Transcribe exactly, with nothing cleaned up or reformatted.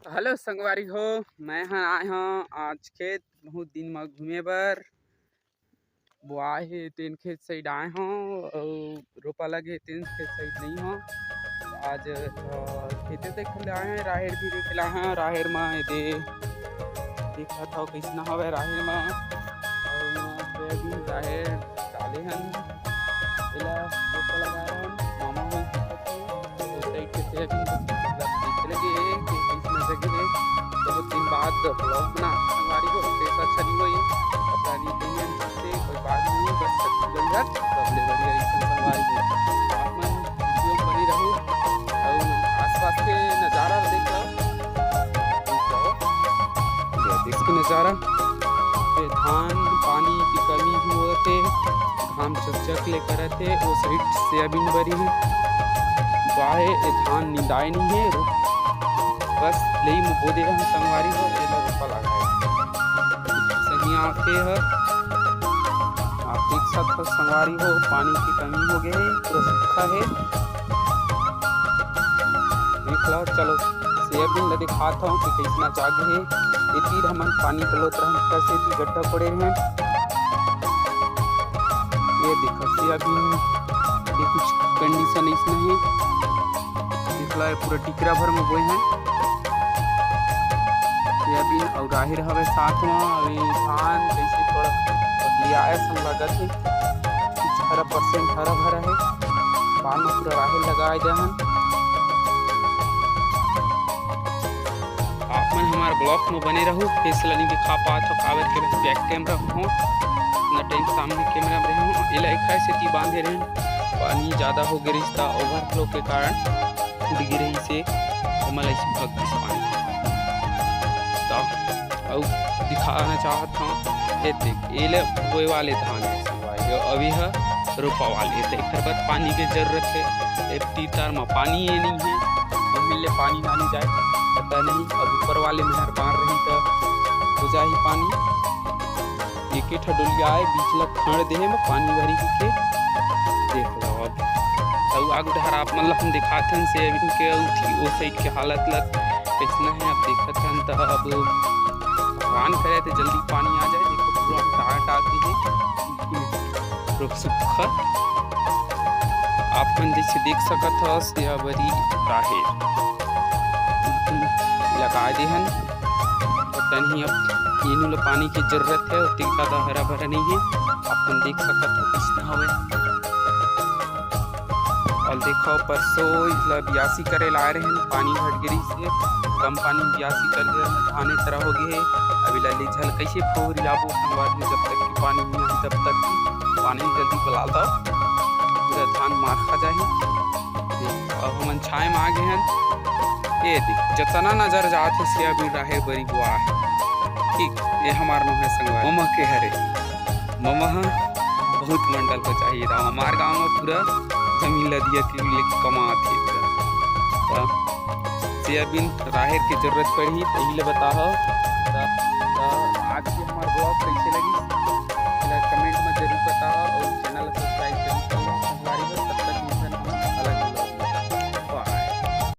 Hello संगवारी हो, मैं ह आए हव आज खेत, बहुत दिन म घूमे बर। बोआए हे तेन खेत side आए हव, अउ रोपा लगे हे तेन खेत side नइ हव। आज, अ, खेते देखे ला आए हव, राहेर भी देखे ला आए हव। राहेर म एदे देखत हव कइसना हवय राहेर म, अउ सोयाबीन राहेर डाले हन, एला रोपा लगाए हन, मामा मन दिखत हे। ओ side के सोयाबीन मतलब चले गे हे कि कइसना जगह हे। बहुत दिन बाद vlog बना संगवारी हो, face अच्छा नहीं होई, कपड़ा नहीं पहने से कोई बात नहीं, बस छत्तीसगढ़ सबले बढ़िया रहिथे संगवारी हो। आप मन video में बने रहू अउ आसपास के नजारा देख लो। देख लो, ये देख के नजारा, ये धान पानी की कमी भी होत हे। घाम चकचक ले करत हे, ओ side सोयाबीन बरी हे। बाहे ए धान निंदाए नइ हे, रुक, बस लेई म बो दे रहन संगवारी हो, एला रोपा लगाए। सही आथे ह, आप देख सकत हो संगवारी हो, पानी की कमी हो गे हे, पूरा सूखा हे। देख लो, चलो सोयाबीन ला दिखात हव कि कइसना जागे हे। ए तीर हमन पानी पलोत रहन, कइसे भी गड्ढा कोड़े रहन। ये देखो सोयाबीन के कुछ condition अइसना हे। देख ला, ये पूरा टिकरा भर में बोए हैं सोयाबीन अउ राहेर हवे साथ में। अभी धान जैसे थोड़ा पतलियाए सन लगत हे, कुछ हरा percent हरा भरा हे, बाद में पूरा राहेर लगाए दे हन। आप मन हमार vlog में बने रहू, face ला नहीं दिखा पात हो, काबर के back camera में हो, इतना time सामने camera में रहे हो। एला एखर सेती बांधे रहे, पानी ज्यादा हो गे रहिस त overflow के कारण फूट गे रहिस हे, ओमा ला ऐसे भग दिस पानी। त अउ दिखाना चाहत हूँ, ये देख, एला बोए वाले धान हे संगवारी, अभी ह रोपा वाले, त एखर बर पानी के जरूरत हे। ए तीर तार म पानी ये नहीं हे, ओहिल ले पानी ना नहीं जाए, पता नहीं अब ऊपर वाले मेहर बार रही त हो जाही पानी। एक एक ठो डोलिया आए, बीच ल खड़ देहे म पानी भरी के। देख लो अब, अउ आगू डहर आप मन ल हम दिखाथन सोयाबीन के अउ थी ओ side के हालत ल कइसना हे, आप देखत हन त अब भगवान करे त जल्दी पानी आ जाए। देखो पूरा टाटा के हे, रुख सुख। आप मन जैसे देख सकत हो, सोयाबरी राहेर बिल्कुल लगा दे हन। पता नहीं अब एनू ल पानी के जरूरत हे, ओतेक ज्यादा हरा भरा नहीं हे। आप मन देख सकत हो कइसना हवे। अउ देखो, परसों इला बियासी करे ला आए रहेन, पानी घट गे रहिस हे, कम पानी में बियासी कर दे रहेन, धाने तरह हो गे हे। अब इला ले झल कैसे फोहरी लाबो संगवारी हो, जब तक कि पानी नहीं आही तब तक। पानी जल्दी बुला दो, पूरा धान मार खा जाही। देख, अब हमन छाए में आ गे हन। ये देख, जतना नजर जात हे सोयाबीन राहेर बरी बोआ हे। ठीक, ये हमार नोहे संगवारी, ममा के हरे। ममा ह बहुत मंडल को चाहिए था। हमार गांव में पूरा जमीन लदिया के लिए कमात हे पूरा। त सोयाबीन राहेर के जरूरत पड़ही त इही ले बताओ। त, त आज के हमार vlog कैसे लगी, एला comment में जरूर बताओ और channel subscribe जरूर करो संगवारी हो। तब